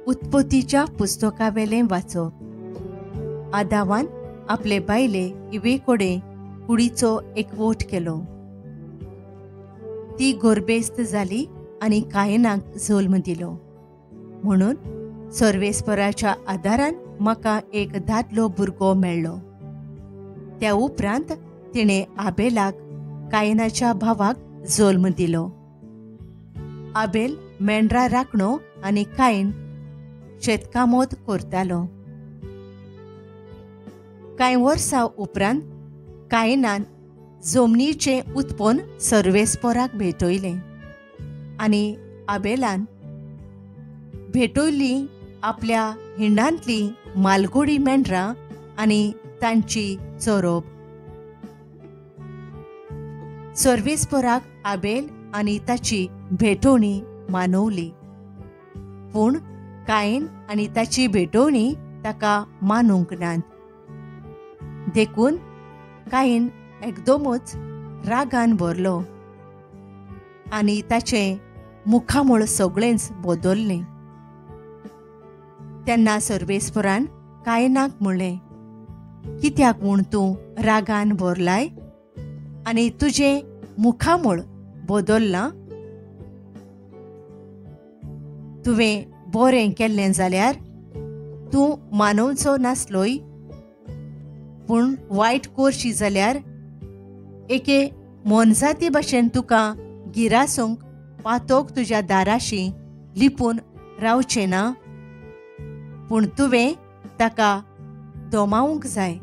उत्पत्तीच्या पुस्तकावेलें वाचप. आदावान आपले बायले इवे कडेन कुडीचो एकवोट केलो. ती गोरबेस्त जाली आनी कायनाक जल्म दिलो. म्हणून सर्वेस्पराच्या आदारान म्हाका एक दादलो भुरगो मेळ्ळो. त्या उपरांत तिणें आबेलाक कायनाच्या भावाक जल्म दिलो. आबेल मेंढरा राखणो आनी कायन शेतकामत करतालो. कांय वर्सां उपरांत कायनान जमनीचें उत्पन्न सर्वेस्पराक भेटयलें आनी आबेलान भेटयली आपल्या हिंडांतली मालगोडी मेंढरां आनी तांची चरोब. सर्वेस्पराक आबेल आनी ताची भेटवणी मानवली, पूण कायन आनी ताची भेटवणी ताका मानूंक नात. देखून कायन एकदमच रागान भरलो आनी ताचें मुखामळ सगळेंच बदल्लें. तेन्ना सर्वेस्परान कायनाक म्हणलें, कित्याक म्हूण तूं रागान भरलाय आनी तुजें मुखामळ बदल्लां? तुवें बरें केल्लें जाल्यार तूं मानवचो नासलोय, पूण वायट करशी जाल्यार एके मोनजाती भाशेन तुका गिरासूंक पातोक तुज्या दाराशी लिपून रावचें ना, पूण तुवें ताका दोमावंक जाय.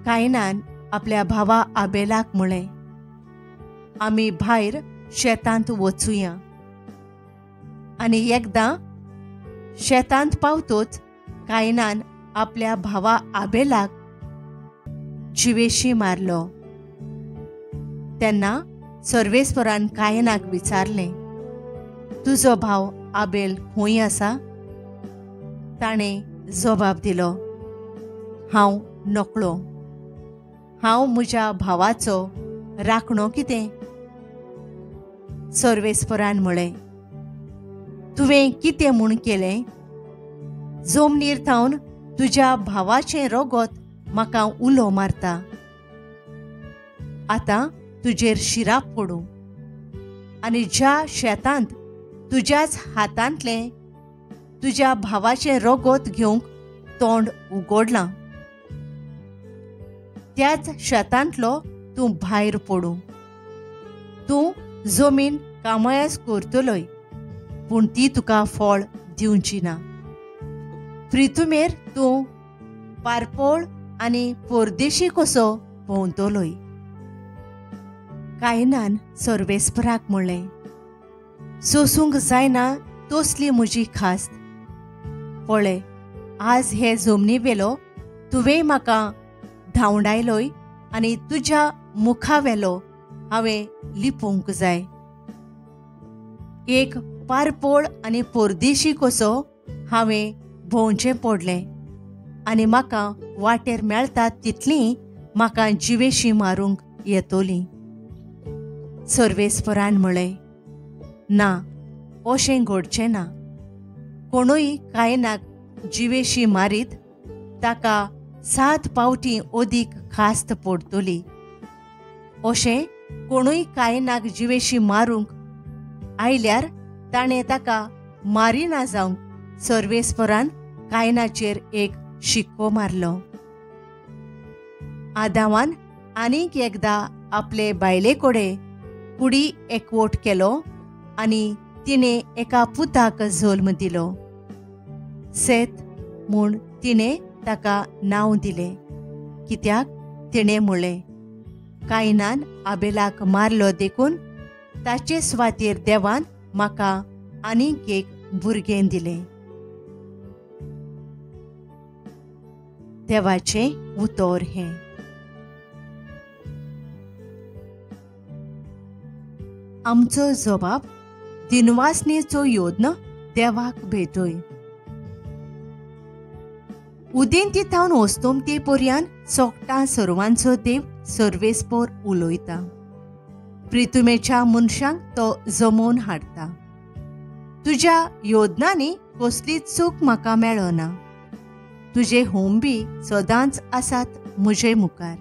कायनान आपल्या भावा आबेलाक म्हळें, आमी भायर शेतांत वचुया. आनी एकदां शेतांत पावतोच कायनान आपल्या भावा आबेलाक जिवेशी मारलो. तेन्ना सर्वेस्परान कायनाक विचारलें, तुजो भाव आबेल खंय आसा? ताणें जबाब दिलो, हांव नकळो, हांव म्हज्या भावाचो राखणो कितें? सर्वेस्परान म्हळें, तुवें कितें म्हूण केलें? जमनीर थावन तुज्या भावाचें रोगत म्हाका उलो मारता. आतां तुजेर शिराप पडूं आनी ज्या शेतांत तुज्याच हातांतलें तुज्या भावाचें रोगत घेवंक तोंड उगडलां त्याच शेतांतलो तूं भायर पडूं. तूं जमीन कामायास करतलोय, पूण ती तुका फळ दिवची ना. प्रितुमेर तूं पारपोळ आनी परदेशी कसो भोंवतलोय. कायनान सर्वेस्पराक म्हणलें, सोसूंक जायना तसली म्हजी खास्त. पळय, आज हे जमनीवेलो तुवें म्हाका धांवडायलोय आनी तुज्या मुखावेलो हांवें लिपोवंक जाय. एक पारपोळ आनी परदेशी कसो हांवें भोंवचें पडलें आनी म्हाका वाटेर मेळटा तितलीं म्हाका जिवेशी मारूंक येतोली. सर्वेस्परान म्हळें, ना, अशें घडचें ना. कोणूय कायनाक जिवेशी मारीत ताका 7 पावटी अदीक खास्त पडटली. अशें कोणूय कायनाक जिवेशी मारूंक आयल्यार ताणें ताका मारिना जावंक सर्वेस्परान कायनाचेर एक शिक्को मारलो. आदावान आनीक एकदां आपले बायले कडेन कुडी एकवट केलो आनी तिणें एका पुताक जल्म दिलो. सेत म्हूण तिणें ताका नांव दिलें, कित्याक तिणें म्हळें, कायनान आबेलाक मारलो देखून ताचे सुवातेर देवान म्हाका आनीक एक भुरगें दिलें. देवाचें उतर हें. आमचो जबाब दिनवासनेचो योद्न देवाक भेटय. उदेंती थावन वस्तोमते पर्यान सोकटां सर्वांचो देव सर्वेस्पोर उलयता. प्रितुमेच्या मनशांक तो जमोवन हाडटा. तुज्या योजनांनी कसलीच चूक म्हाका मेळना. तुजे होंबी सदांच आसात म्हजे मुखार.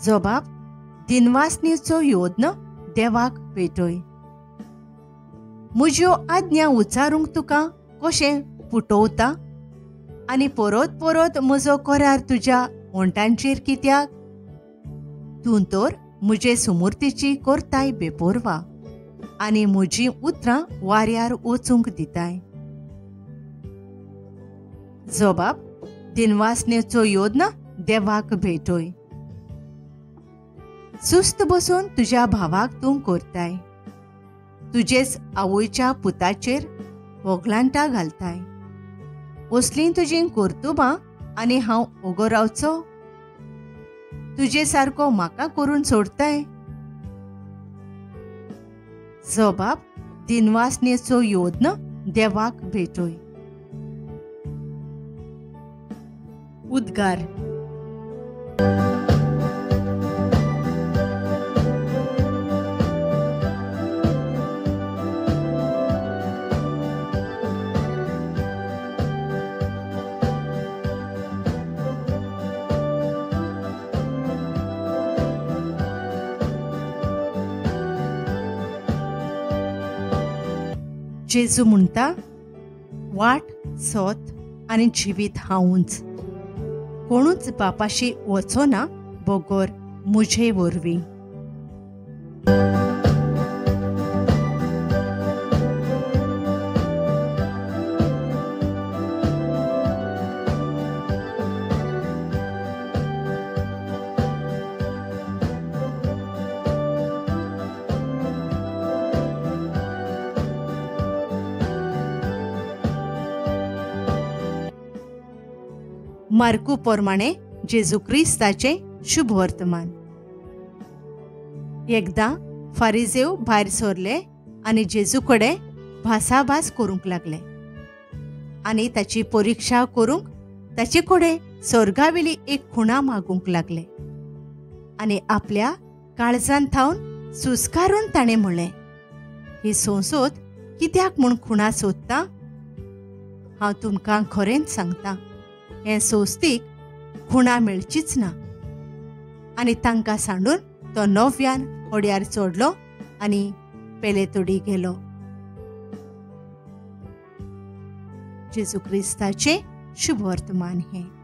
जबाब दिनवासनीचो योद्न देवाक भेटय. म्हज्यो आज्ञा उच्चारूंक तुका कशें पुटवता आनी परत परत म्हजो करार तुज्या ओंठांचेर कित्याक? तूं तर म्हजे सुमुर्तीची करताय बेपोरवा आनी म्हजीं उतरां वाऱ्यार वचूंक दिताय. जबाब दिनवासनेचो योद्न देवाक भेटय. सुस्त बसून तुज्या भावाक तूं करताय. तुजेच आवयच्या पुताचेर वोगलांटां घालताय. असलीं तुजीं कर्तुबां आनी हांव ओगो रावचो? तुजे सारको म्हाका करून सोडताय. जबाब दिनवासनेचो योद्न देवाक भेटय. उद्गार. जेजू म्हणटा, वाट, सत आनी जिवीत हांवूच. कोणूच बापाशी वचना बगर म्हजे वरवीं. मार्कू प्रमाणे जेजू क्रिस्ताचें शुभ वर्तमान. एकदां फारिजेव भायर सरले आनी जेजू कडेन भासाभास करूंक लागले आनी ताची परिक्षा करूंक ताचे कडेन स्वर्गावेली एक खुणा मागूंक लागले आनी आपल्या काळजान थावन सुस्कारून ताणें म्हणलें, ही संसद कित्याक म्हूण खुणा सोदता? हांव तुमकां खरेंच सांगता, हे सोस्तीक खुणा मेळचीच ना. आनी तांकां सांडून तो नव्यान होड्यार चडलो आनी पेलेतोडी गेलो. जेजू क्रिस्ताचें शुभ वर्तमान हें.